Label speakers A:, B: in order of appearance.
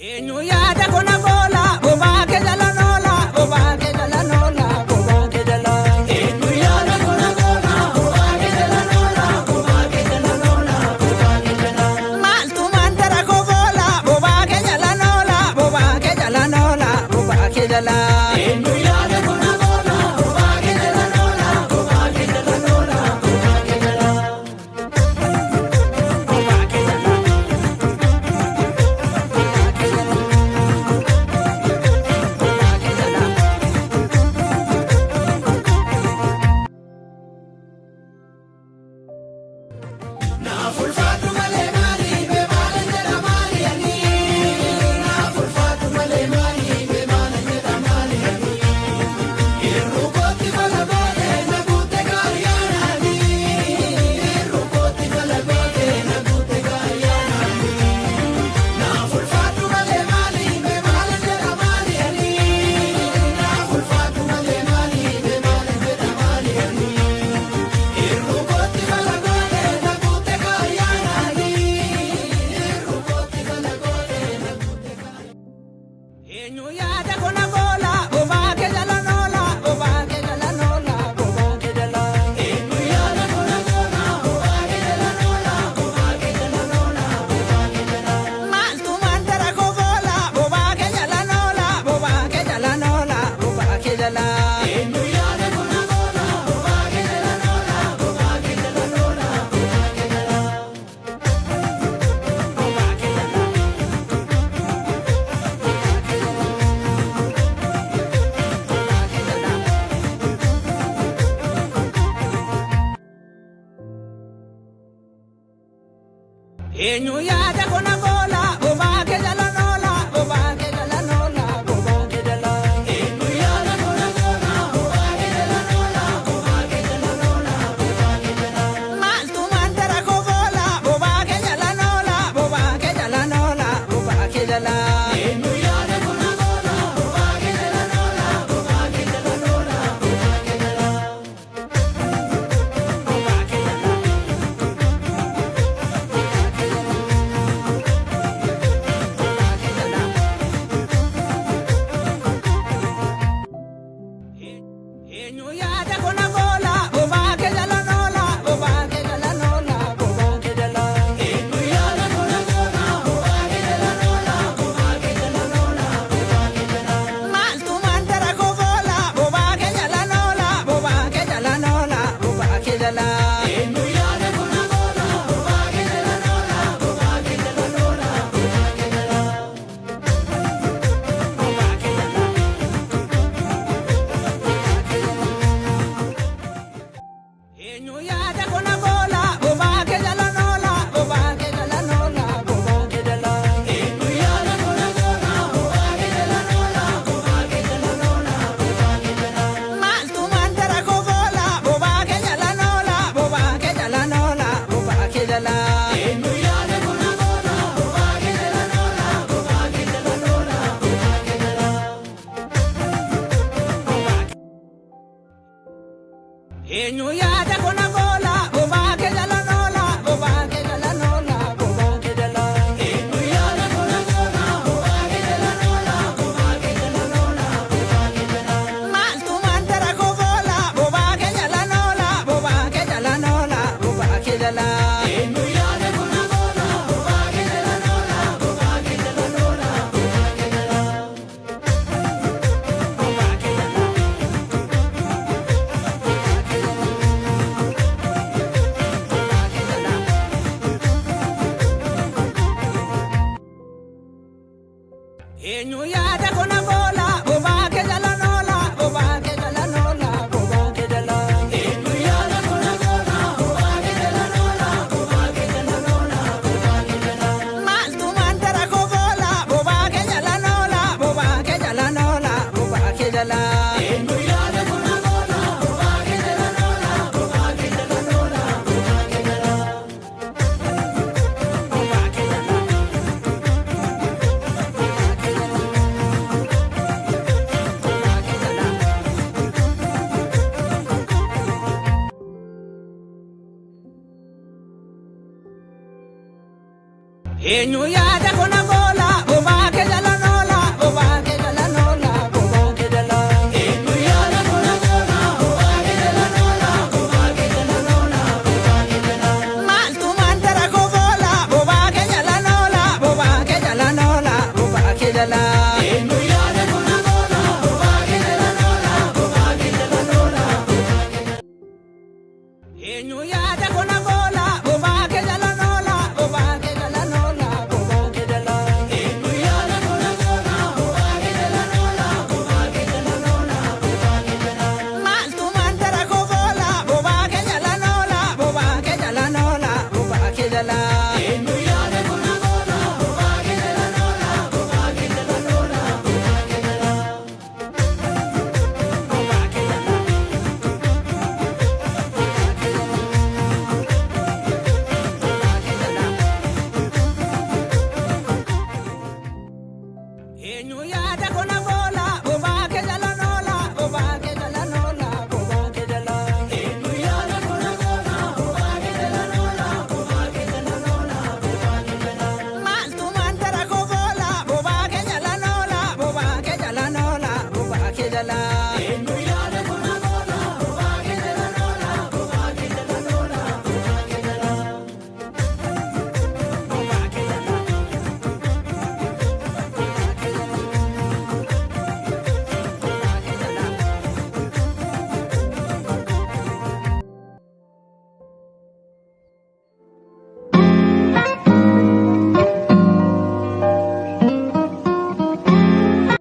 A: Eenyu yaada kona goola bobaa kee jala noola bobaa kee jala noola bobaa kee jala. Eenyu yaada kona goola bobaa kee jala noola bobaa kee jala noola bobaa kee jala. Maaltu mandara koo goola bobaa kee jala noola bobaa kee jala noola bobaa kee jala. Eenyu yaada kona goola bobaa kee jala noola bobaa kee jala noola bobaa kee jala. Bobaa kee jala. Eenyu yaada kona goola bobaa kee jala noola bobaa kee jala noola bobaa kee jala. Eenyu yaada kona goola bobaa kee jala noola bobaa kee jala noola bobaa kee jala. Maaltu mandara koo goola bobaa kee jala noola bobaa kee jala noola bobaa kee jala. Eenyu yaada kona goola bobaa kee jala noola bobaa kee jala noola bobaa kee jala. Bobaa kee jala. Eenyu yaada kona goola bobaa kee jala noola bobaa kee jala noola bobaa kee jala. Eenyu yaada kona goola bobaa kee jala noola bobaa kee jala noola bobaa kee jala. Maaltu mandara koo goola bobaa kee jala noola bobaa kee jala noola bobaa kee jala. Eenyu yaada kona goola bobaa kee jala noola bobaa kee jala noola bobaa kee jala. Bobaa kee jala. Eenyu yaada kona goola bobaa kee jala noola bobaa kee jala noola bobaa kee jala. Eenyu yaada kona goola bobaa kee jala noola bobaa kee jala noola bobaa kee jala. Maaltu mandara koo goola bobaa kee jala noola bobaa kee jala noola bobaa kee jala. Eenyu yaada kona goola bobaa kee jala noola bobaa kee jala noola bobaa kee jala. Bobaa kee jala. Eenyu yaada kona goola bobaa kee jala noola bobaa kee jala noola bobaa kee jala. Eenyu yaada kona goola bobaa kee jala noola bobaa kee jala noola bobaa kee jala. Maaltu mandara koo goola bobaa kee jala noola bobaa kee jala noola bobaa kee jala. Eenyu yaada kona goola bobaa kee jala noola bobaa kee jala noola bobaa kee jala. Bobaa kee. Eenyu yaada kona goola bobaa kee jala noola bobaa kee jala noola bobaa kee jala. Eenyu yaada kona goola bobaa kee jala noola bobaa kee jala noola bobaa kee jala. Maaltu mandara koo goola bobaa kee jala noola bobaa kee jala noola bobaa kee jala. Eenyu yaada kona goola bobaa kee jala noola bobaa kee jala noola bobaa kee jala. Bobaa kee jala. Eenyu yaada kona goola.